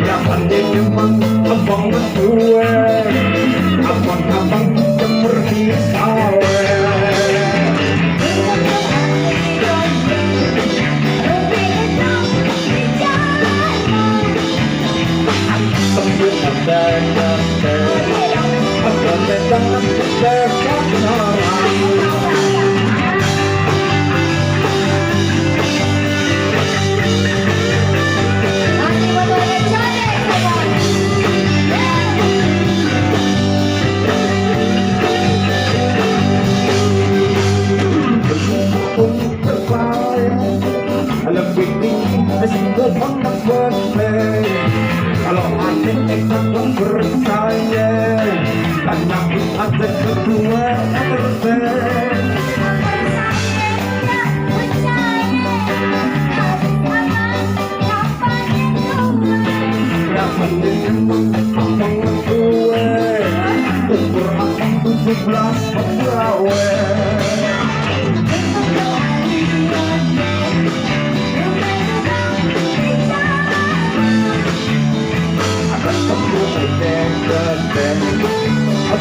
Zamannya memang abang berdua, abang-abang jemur di sawah. Sempit ada kata, ada datang dekat orang. Lebih tinggi resiko kontak berbeda. Kalau hati tak percaya, karena ada kedua berbeda. Dapat memang abang berdua, umur abang 17 pegawai.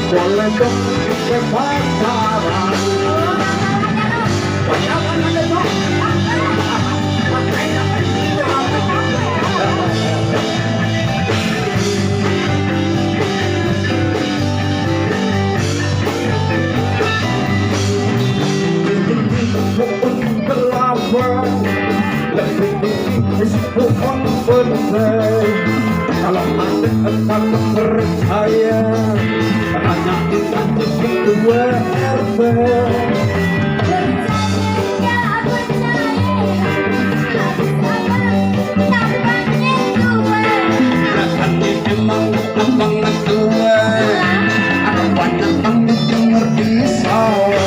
Boleh dong ke pacaran. Lebih risiko konfirmasi. Kalau ada akan percaya, hanya kita kedua RT. Rasanya emang abang tua, ada banyak banget yang ngerti sawah.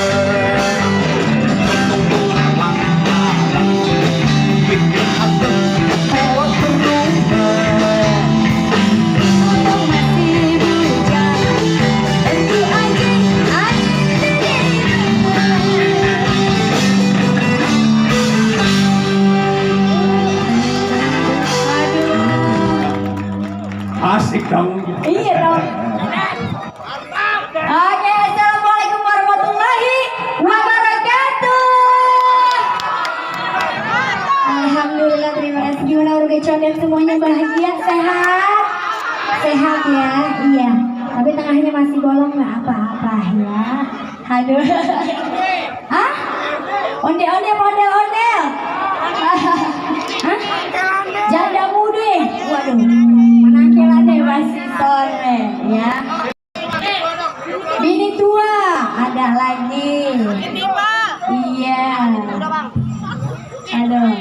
Asik dong. Iya dong. Oke, assalamualaikum warahmatullahi wabarakatuh. Alhamdulillah, terima kasih. Gimana warga Condet semuanya bahagia, sehat? Sehat ya, iya. Tapi tengahnya masih bolong nggak apa-apa ya. Aduh. Hah? Ondel-ondel, ondel-ondel. Hah? Janda muda. Waduh. Menangkelannya masih sore ya. Bini tua ada lagi. Iya. Aduh.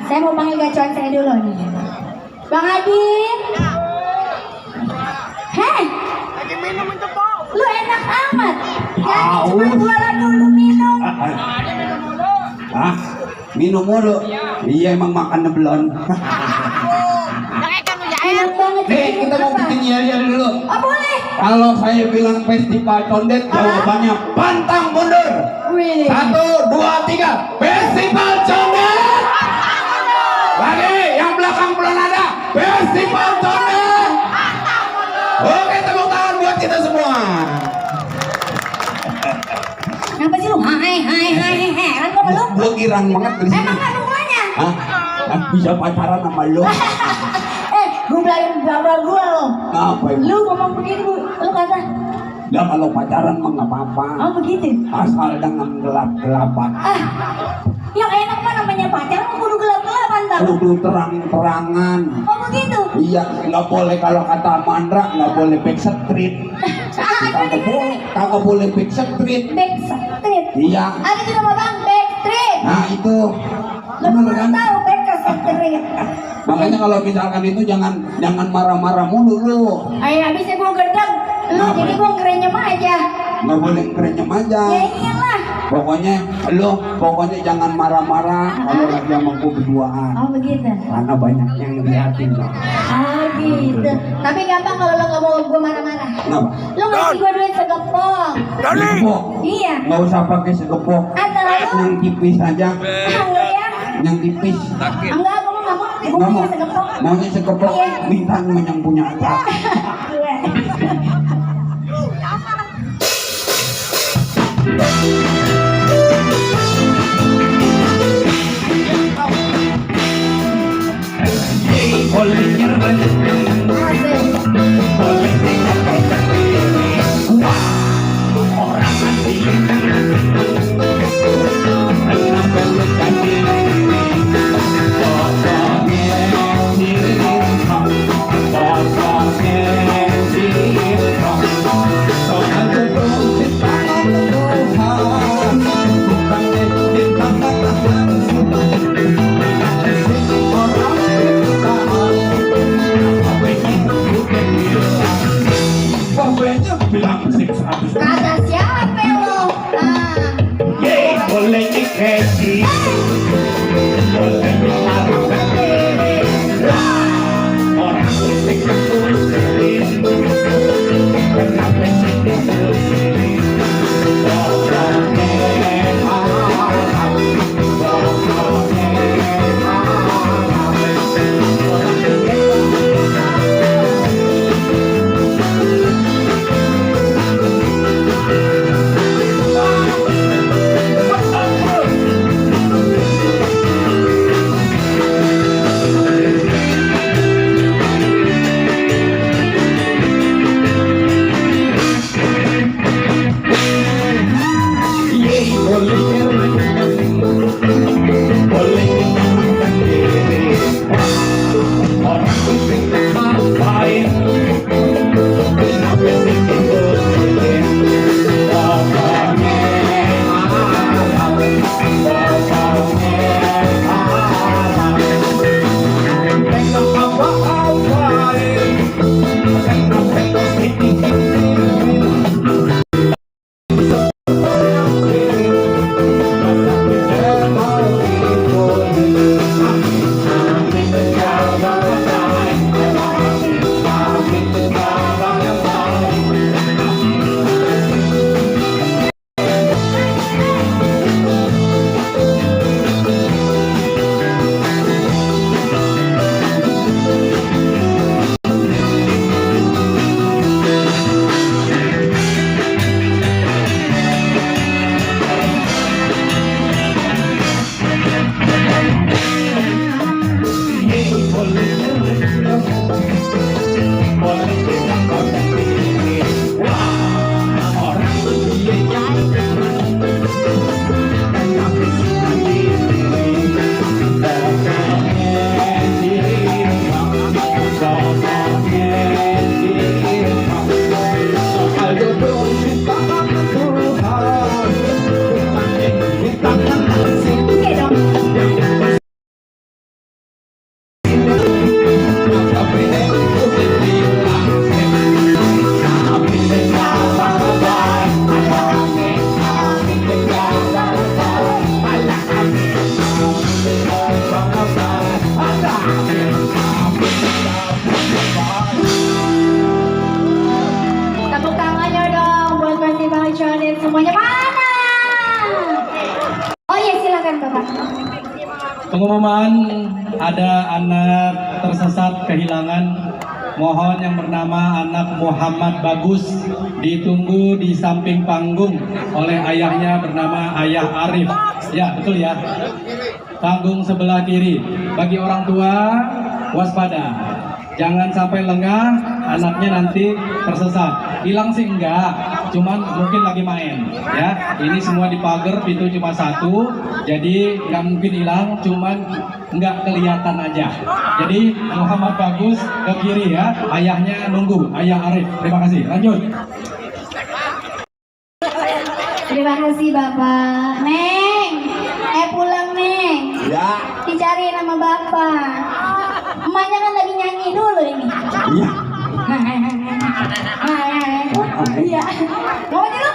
Saya mau panggil gacuan saya dulu nih. Bang Adin. Heh. Lu enak amat. Jadi cuma jualan dulu minum. Hah? Minum mulu? Iya emang makannya belum. Enak banget. Nih kita mau bikin yel-yel dulu. Oh boleh. Kalau saya bilang festival Condet, jawabannya pantang mundur. Wih. 1, 2, 3, festival Condet. Lagi yang belakang belum ada, festival Condet. Oke, tepuk tangan buat kita semua. Kenapa sih lu? Hai, heran gua belum. Gua girang banget di sini. Emang gak nungguannya? Hah? Bisa pacaran sama lu? Gue bilangin gambar gue lo. Apa itu? Lu ngomong begitu, lu kata. Ya kalau pacaran mah nggak apa-apa. Oh begitu. Asal dengan gelap-gelapan. Yang enak mah namanya pacaran kudu gelap-gelapan tau. Kudu terang-terangan. Oh begitu. Iya, nggak boleh kalau kata Mandra nggak boleh backstreet. Kagak boleh backstreet. Backstreet. Iya. Ada tuh nama bang Backstreet. Nah itu. Lu Bener kan? tahu Backstreet. Makanya kalau misalkan itu jangan marah-marah mulu lu. Ayah habisnya gua gendeng. Lu jadi gua ngerenyem aja. Nggak boleh kerenyem aja. Ya iyalah. Pokoknya jangan marah-marah kalau lagi sama gua berduaan. Oh begitu. Karena banyak yang ngeliatin loh. Oh gitu. Tapi gampang kalau lo nggak mau gue marah-marah. Kenapa? Lo ngasih gue duit segepok. Segepok? Iya. Nggak usah pakai segepok. Antara lo. Yang tipis aja. Enggak ya. yang tipis. Enggak, kamu nggak mau. Nggak Gue mau. mau segepok. Maunya sekepok. Iya. Bintang yang punya apa? Gue. Boleh nyerah, Asik. boleh tinggal sendiri. Wah, orang hati kenapa lu tadi? Pokoknya dirham, pokoknya dirham. Soal gedung ciptaan Tuhan, bukan di tangan langsung. Orang ciptaan, pokoknya bilang siksa. Kata siapa lo? Ah. Yeay, boleh dikasih, boleh ditaruhkan diri. Orang disiksa sendiri, kenapa sih sendiri? Pokoknya haram, pokoknya haram. Orang disiksa Oke dong. Tepuk tangannya dong buat Festival Condet semuanya mana? Oh iya silakan Bapak. Pengumuman ada anak tersesat kehilangan. Mohon yang bernama anak Muhammad Bagus ditunggu di samping panggung oleh ayahnya bernama Ayah Arif. Ya betul ya. Panggung sebelah kiri. Bagi orang tua waspada. Jangan sampai lengah anaknya nanti tersesat. Hilang sih enggak, cuman mungkin lagi main ya. Ini semua dipagar, pintu cuma satu, jadi nggak mungkin hilang, cuman nggak kelihatan aja. Jadi Muhammad Bagus ke kiri ya, ayahnya nunggu, Ayah Arif. Terima kasih. Lanjut. Terima kasih Bapak. Neng, pulang Neng. Ya, Dicari nama Bapak. Emaknya kan lagi nyanyi dulu ini. iya. Iya. Mau aja lu?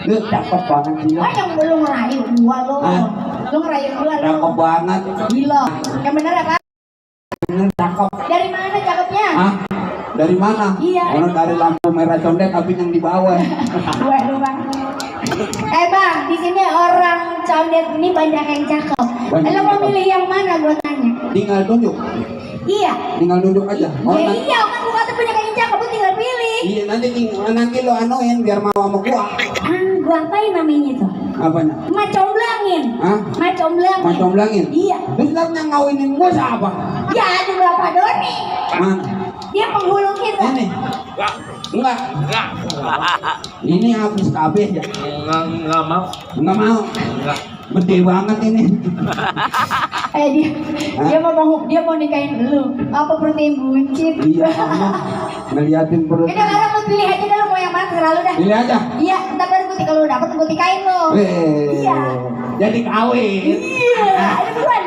Lu cakep banget sih. Oh yang belum ngerayu gua lo. Hah? Lu ngerayu gua lo. Cakep banget. Gila. Yang bener apa? Bener cakep. Dari mana cakepnya? Hah? Dari mana? Iya. Orang dari lampu merah condet tapi yang di bawah. Gue lu bang. Bang, di sini orang condet ini banyak yang cakep. Lo mau milih yang mana gue tanya? Tinggal tunjuk. Iya. Tinggal nunduk aja. Ya iya kan gua kata punya kain cakep, lu tinggal pilih. Iya nanti lo anuin biar mau sama gua. Gua apain namanya tuh? Apanya? Macomblangin. Hah? Macomblangin. Macomblangin? Iya. Terus yang ngawinin gua siapa? Ya ada berapa Doni? Mana? Dia penghulu kita. Ini? Enggak. Ini habis kabeh ya. Enggak mau. Enggak mau. Enggak. Gede banget ini. Dia mau nikahin lu. Apa protein buncit? Iya, sama. Ngeliatin perut. Udah sekarang lu pilih aja dah, lu mau yang mana terserah lu dah. Pilih aja. Iya, ntar baru kalau lu dapet gue nikahin lu. Iya. Jadi kawin. Iya, ada buruan.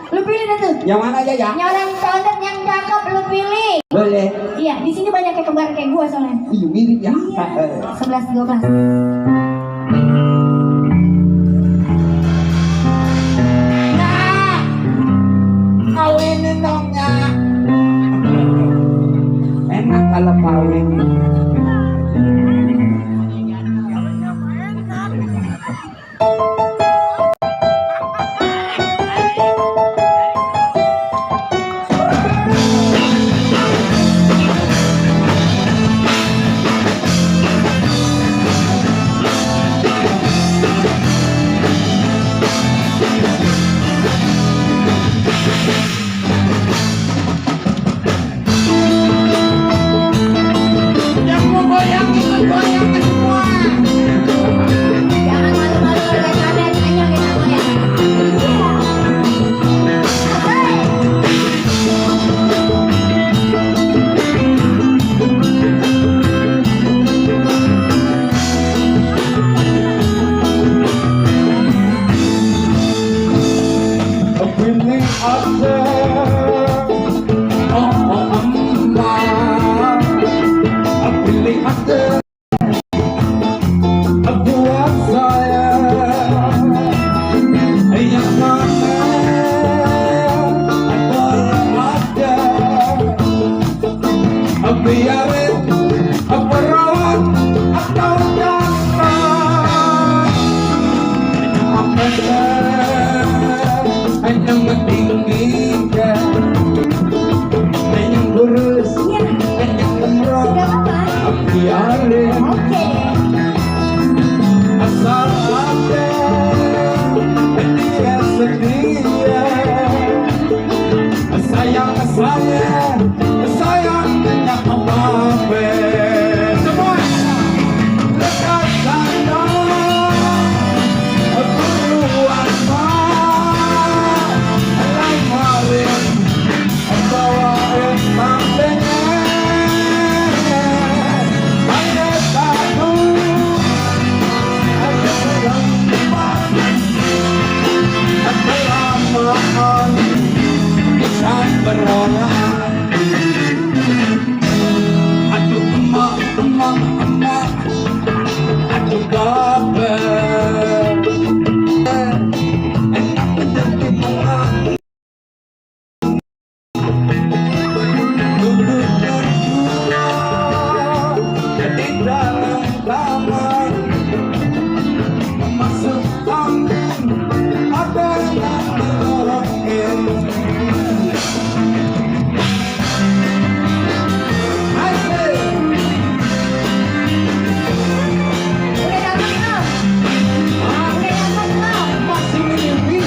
Lu pilih dah tuh. Yang mana aja ya? Yang orang condet yang cakep lu pilih. Boleh. Iya, di sini banyak kayak kembar kayak gua soalnya. Iya mirip ya. Iya. 11 12. Kawinin dong ya. Enak kalau kawin. Yang mau goyang ikut goyang semua. Jangan malu-malu oleh kadet, ayo kita goyang. Iya. Oke. A feeling of a feeling of buat saya yang mana berada biarin perawat atau jangan hanya mentinggikan hanya lurus hanya umroh Gak apa-apa. biarin Oke. asal ada dia setia sayang sayang tidak apa-apa semua dekat sana buruan lamarin bawain mantennya hanya satu kelamaan bisa berolah. Aduh emak, aduh kabar. Enak menjadi emak. Duduk berdua di dalam kamar. Masuk angin ada yang mendorongin. Asik. Udah dapat belum? Udah dapat belum? Masih mimpi.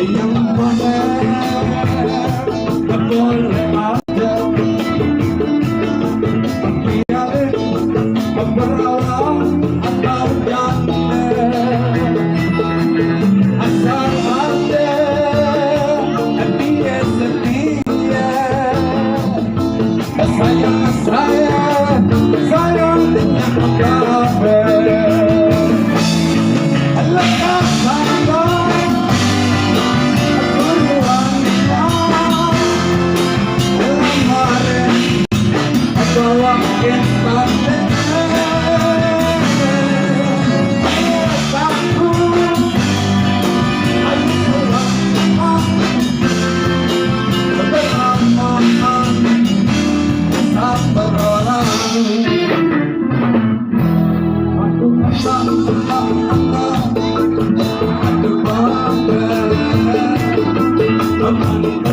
Yang boleh ada biarin berawal atau jangan asal ada dia setia sayang dengan kabar. teman